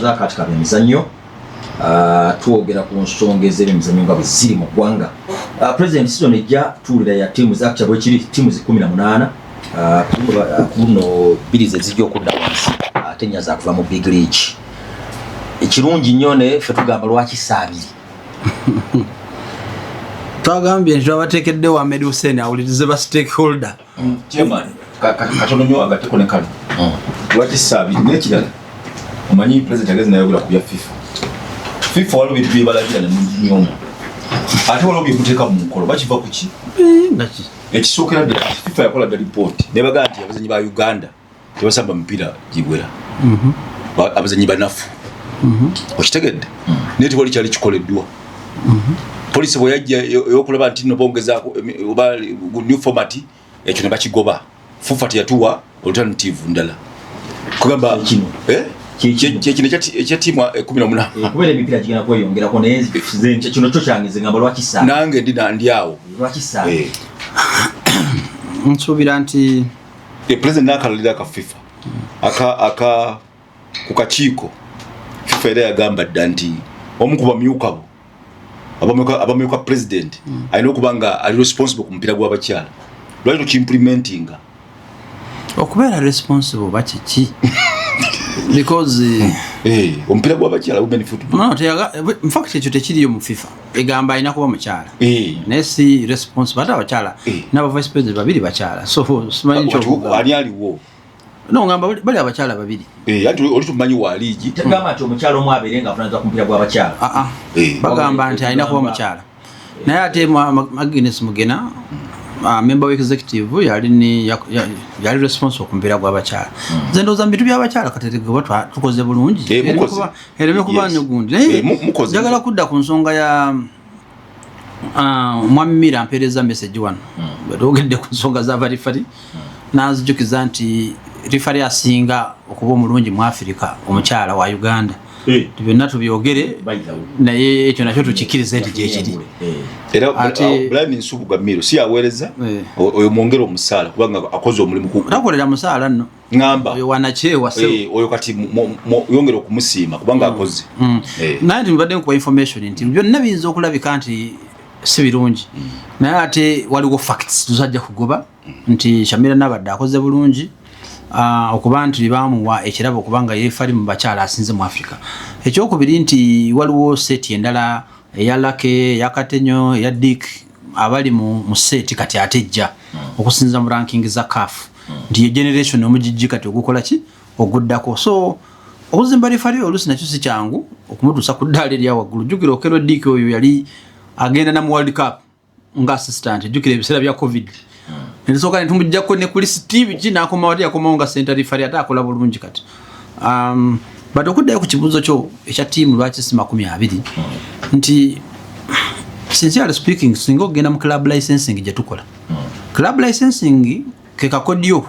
Kati ka byemizannyo, twogera ku nsonga ez'ebyemizannyo nga bwe ziri mu ggwanga. President, season ejja tuwulira ya ttiimu zakya bwekiri ttiimu 18. Ku luno bbiri ze zijja okudda wansi, ate nnya zakuva mu big league. Ekirungi nnyo, naye ffe tugamba lwaki saabiri? Twagambye nti twabateekeddewo Ahmed Hussein awulirize ba stakeholder. Chairman, katono nnyo agatteko ne kano. Lwaki saabiri? N'ekirala, omanyi President ageze nayogera ku bya FIFA. FIFA waliwo bintu byebalagira ne munyooma, ate waliwo byemuteeka mu nkolo. Bakiva ku ki? Nga ki? Ekisookera ddala, FIFA yakola dda lipooti nebagaa nti abazanyi ba Uganda tebasamba mupiira gigwera. Abazanyi banafu, okitegedde? Naye tewali kyali kikoleddwa. Policy bwe yajja eyokulaba nti no bongezaako oba new format, ekyo ne bakigoba. FUFA teyatuwa alternative ndala kugamba. Kino. Eh? Kye kino. Kyekino ekya tiimu 18. Kubeera emipiira gigenda kweyongerako, naye nze kino kyo kyange, nze ngamba lwaki saabiri? Nange ndi awo. Lwaki saabiri? Eh. Nsuubira nti President n'akalalira aka FIFA aka ku kakiiko FIFA, era yagamba dda nti omu ku bamyuka bo abamyuka president alina okuba nga ali responsible ku mupiira gw'abakyala. Lwaki tokiimplementinga? Okubeera responsible oba kiki? Because Eh, omupiira gw'abakyala, women football. No, in fact ekyo tekiriyo mu FIFA. Egamba alina kuba mukyala, naye si responsible. Ate abakyala n'aba vice president babiri bakyala, so simanyi Kati kyokugamba. Ani aliwo? No, ngamba bali abakyala babiri. Eh, anti oli tumanyi wa liigi. Tegamba nti omukyala omu abeere nga avunaanyizibwa ku mupiira gw'abakyala. Ah, ah. Bagamba nti alina kuba mukyala, naye ate Agnes Mugena, member wa executive, yali yali responsible ku mupiira gw'abakyala. Nze ndowooza mu bintu by'abakyala kati kuba tukoze bulungi. Eh, mukoze. Ereme kuba negundi, naye Eh, mukoze. njagala kudda ku nsonga ya Mwami Mira. Mpeereza message wano. Bwe twogedde ku nsonga z'aba referee, nanzijukiza nti referee asinga okuba omulungi mu Afirika omukyala wa Uganda. Byonna tubyogere, naye ekyo nakyo tukikkirize nti gyekiri. Era Ate Brian Nsubuga Miro si aweereza? Eh. Oyo mwongere omusaala kubanga akoze omulimu Takolera musaala nno. Ŋŋamba. Oyo wanakyewa sebo. Eh, oyo kati yongere okumusiima kubanga akoze. Naye nti mbadde nkuwa information nti byonna biyinza okulabika nti si birungi, naye ate waliwo facts tuzajja kugoba nti Shamira Nabadde akoze bulungi. Okuba nti bamuwa ekirabo okubanga yeefali mu bakyala asinze mu Africa. Ekyokubiri nti waliwo set endala eya Lake, eya Katenyo, eya Dick abali mu set kati ate ejja okusinza mu ranking za CAF, nti ye generation omugigi kati ogukola ki oguddako. So okuzimba referee oluusi nakyo si kyangu okumutuusa ku ddaala erya waggulu. Jjukira Okello Dick oyo yali agenda na mu World Cup nga assistant. Jjukira ebiseera bya COVID, netusooka netumugjako ne ku list biki, nakomawo. Ate yakomawo nga center referee, ate akola bulungi kati. But okuddayo ku kibuuzo kyo ekya ttiimu lwaki si 20, nti sincerely speaking, singa okugenda mu club licensing gye tukola, club licensing ke kakodyo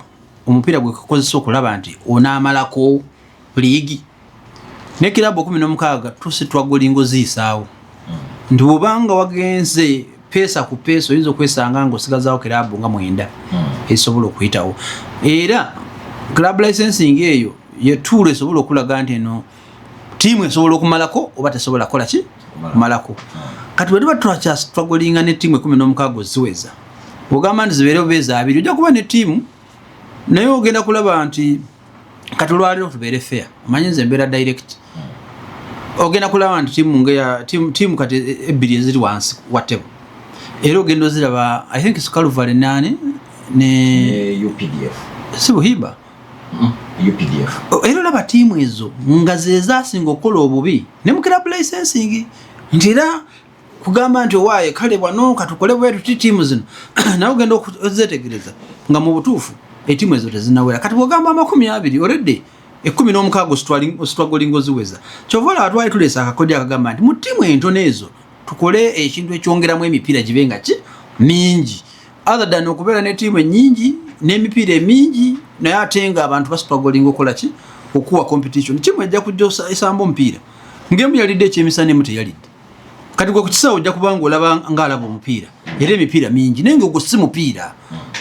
omupiira gwe kakozesa okulaba nti onaamalako liigi ne kirabu 16. Tusi twagolingo ziyisaawo nti bwobanga wagenze peesa ku peesa, oyinza okwesanga nga osigazaawo kirabu nga mwenda ezisobola okuyitawo. Era club licensing eyo yetuula esobola okulaga nti eno tiimu esobola okumalako oba tesobola kukola ki kumalako. Kati bwe tuba twagolinga ne tiimu 16 oziweza, ogamba nti zibeere obeezi abiri, ojja kuba ne tiimu, naye ogenda kulaba nti kati olwaliro tubeere fair, omanyi nze mbeera direct, ogenda kulaba nti tiimu ngeya tiimu kati ebbiri eziri wansi wa table, era ogenda oziraba, I think Calvary nani ne UPDF. Si Buhimba? UPDF. Era olaba tiimu ezo nga zezasinga okukola obubi ne mu club licensing, nti era kugamba nti owaaye kale wano katukole bwe tuti tiimu zino, nawe ogenda ozetegereza nga mu butuufu etiimu ezo tezinawera. Kati bwogamba 20, already 16 ostrugglinga oziweza. Kyova olaba twali tuleesa akakodyo akagamba nti mu ttiimu entono ezo tukole ekintu ekyongeramu emipiira gibe nga ki mingi, other than okubeera ne ttiimu ennyingi n'emipiira emingi, naye ate nga abantu bastrugglinga okukola ki okuwa competition. Tiimu ejja kujja esamba omupiira ng'emu yalidde ekyemisana, emu teyalidde. Kati gwe ku kisaawe ojja kubanga olaba ng'alaba omupiira era emipiira mingi, naye nga ogwo si mupiira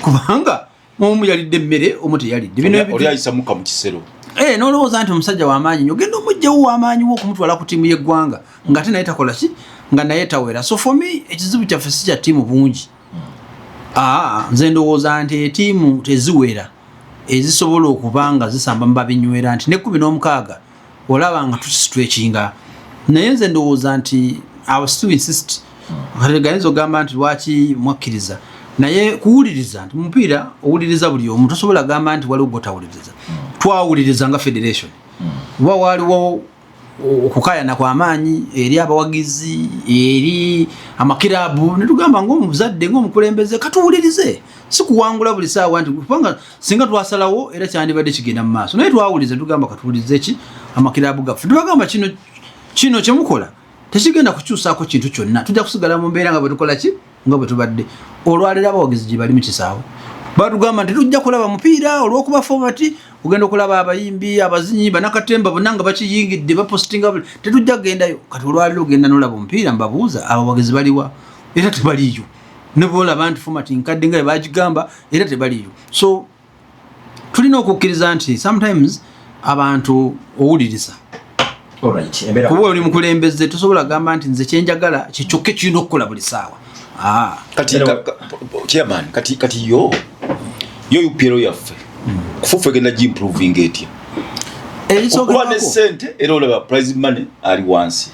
kubanga omu yalidde emmere, omu teyalidde. Bino Oli ayisa mukka mu kisero. Nolowooza nti omusajja wamaanyi nnyo, ogenda omugjawo wamaanyi wo okumutwala ku ttiimu y'eggwanga nga ate naye takola ki, nga naye tawera. So for me, ekizibu kyaffe si kya ttiimu bungi. Nze ndowooza nti etiimu teziwera ezisobola okuba nga zisamba mu babinywera, nti ne 16 olaba nga tukisitwekinga. Naye nze ndowooza nti I will still insist. Kati gayinza ogamba nti lwaki mwakkiriza, naye kuwuliriza nti mupiira owuliriza buli omu, tosobola gamba nti waliwo gwotawuliriza. Twawuliriza nga federation, oba waliwo okukayana kwamaanyi eri abawagizi, eri amakirabu, netugamba ngaomuzadde, ngaomukulembeze, katuwulirize. Si kuwangula buli saawa, nti kubanga singa twasalawo era kyandibadde kigenda mu maaso, naye twawuliriza, netugamba katuwulirize ki amakirabu gaffe. Tubagamba kino kyemukola tekigenda kukyusaako kintu kyonna, tujja kusigala mu mbeera nga bwe tukola ki, nga bwe tubadde. Olwaleero abawagizi gye bali mu kisaawe batugamba nti tujja kulaba mupiira olw'okuba format, ogenda okulaba abayimbi, abazinyi, banakatemba bonna nga bakiyingidde, bapositinga, tetujja kugendayo. Kati olwaleero ogenda nolaba omupiira, mbabuuza, abawagizi baliwa? Era tebaliyo. Ne boolaba nti format nkadde nga bwebagigamba, era tebaliyo. So tulina okukkiriza nti sometimes abantu owuliriza, Alright, embeera kuba oli mukulembeze, tosobola gamba nti nze kyenjagala kyekyokka ekirina okukola buli saawa. Kati chairman, kati yo UPL yaffe kufufu egenda gimproving etya? Okuba ne sente, era olaba prize money ali wansi.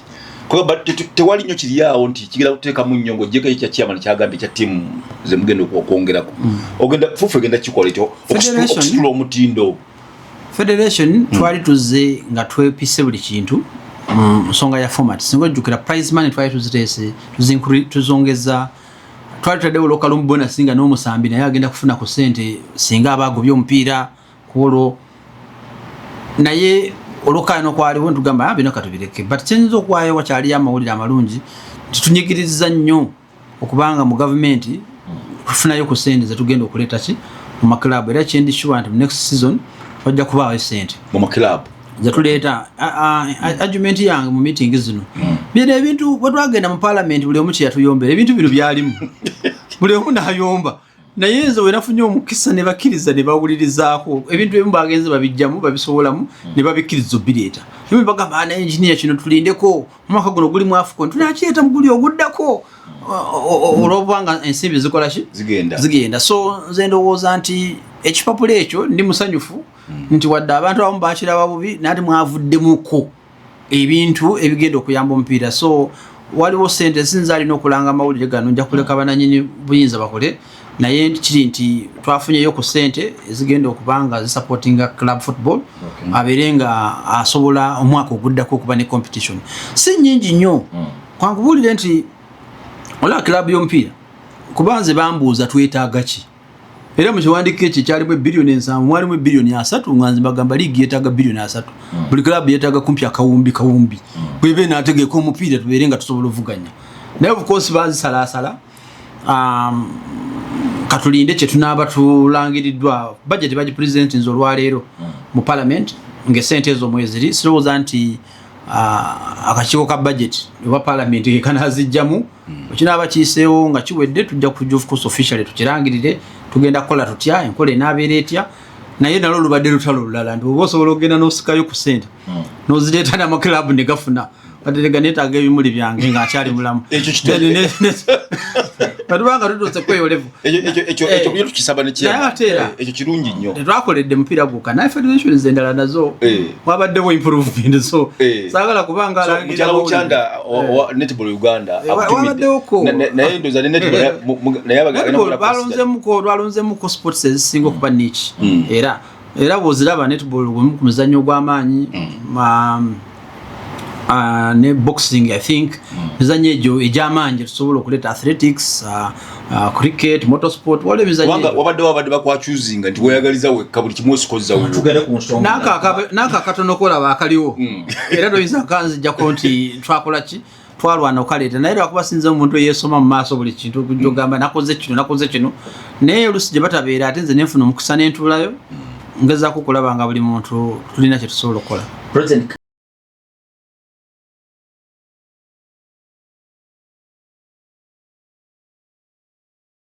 Kuba tewali nnyo kiri awo nti kigenda kuteekamu nnyo ng'oggyeko ekyo kya chairman kyagambye ekya ttiimu ze mugenda okwongerako. Ogenda fufu egenda kikola ekyo okusitula omutindo? Federation twali tuzze nga twepise buli kintu mu nsonga ya format. Singa ojjukira, prize money twali tuziteese, tuzongeza, twali tutaddewo locker room bonus nga n'omusambi naye agenda kufuna ku ssente singa aba agobye omupiira ku olwo. Naye olwokaano kwaliwo, ntugamba, "Ah, bino katubireke." But kyenyinza okuwaayo, wakyaliyo amawulire amalungi nti tunyigiriza nnyo okubanga mu gavumenti tufunayo ku ssente zetugenda okuleeta ki mu maklabu. Era kyendi sure nti mu next season wajja kubaawo sente mu makilabu zetuleeta. Argument yange mu meeting zino, bino ebintu bwe twagenda mu parliament, buli omu kyeyatuyombera, ebintu bino byalimu, buli omu nayomba. Naye nze wenafunye omukisa ne bakkiriza ne bawulirizaako, ebintu ebimu bagenze babijjamu, babisobolamu ne babikkiriza obireeta. Ebimu bagamba, "Ah, naye engineer, kino tulindeko, omwaka guno guli mu AFCON, tunakireeta muguli oguddako," olwokubanga ensimbi zikola ki? Zigenda. Zigenda. So nze ndowooza nti ekipapula ekyo ndi musanyufu nti wadde abantu abamu bakiraba bubi, naye ate mwavuddemuko ebintu ebigenda okuyamba omupiira. So waliwo sente, sinza alina okulanga amawulire gano, nja kuleka bananyini buyinza bakole, naye kiri nti twafunyeyo ku sente ezigenda okuba nga zisupportinga club football, abeere nga asobola omwaka oguddako okuba ne competition. Si nyingi nnyo. Kwankubuulire nti olaba club y'omupiira, kuba nze bambuuza twetaaga ki, era mu kiwandiiko ekyo kyalimu 7 biliyoni, mwalimu 30 biliyoni, nga nze bagamba liigi yeetaaga 30 biliyoni. Buli club yeetaaga kumpi akawumbi kawumbi, bweba enaategeka omupiira tubeere nga tusobola ovuganya. Naye of course bazisalaasala. Katulinde kyetunaaba tulangiriddwa. Budget bagipresentinze olwaleero mu parliament ngaesente ezo mweziri. Sirowooza nti akakiiko ka budget oba parliament kekanazijjamu. Ekinaaba kiyiseewo nga kiwedde, tujja kujja of course officially tukirangirire tugenda kukola tutya, enkola enaabeera etya. Naye nalwo lubadde lutalo lulala nti oba osobola okugenda n'osikayo ku sente n'ozireeta n'amakilabu ne gafuna, baterega neetaaga ebimuli byange ng'akyali mulamu. Ekyo kituufu. Katubanga tutuuse kweyo level. Ekyo Eh. ekyo byo tukisaba ne Naye ate era ekyo kirungi nnyo. Tetwakoledde mupiira gwokka, naye federations endala nazo wabaddewo improvement, so saagala kubanga So, alangira mukyala amawulire. Uchanda wa netball Uganda akutumidde. Wabaddewoko. Naye ndoza ne netball naye Netball agenda balonzemuko sports ezisinga okuba niche. Era bwoziraba netball gumu ku muzannyo ogw'amaanyi, ne boxing, I think mizannyo egyo egy'amaanyi tusobola okuleeta, athletics, cricket, motorsport, waliwo emizannyo kubanga egyo. Wabadde bakwachuzinga nti weyagaliza wekka, buli kimu osikoza wuwo. Tugende ku nsonga. N'ako akatono kolaba akaliwo, era toyinza kanzijjako nti twakola ki, twalwana okaleeta, naye lwakuba sinza omuntu eyeesoma mu maaso buli kintu okujja ogamba nakoze kino, nakoze kino, naye olusi gye batabeera, ate nze nenfuna omukisa nentuulayo ngezaako okulaba nga buli muntu tulina kye tusobola okukola. President.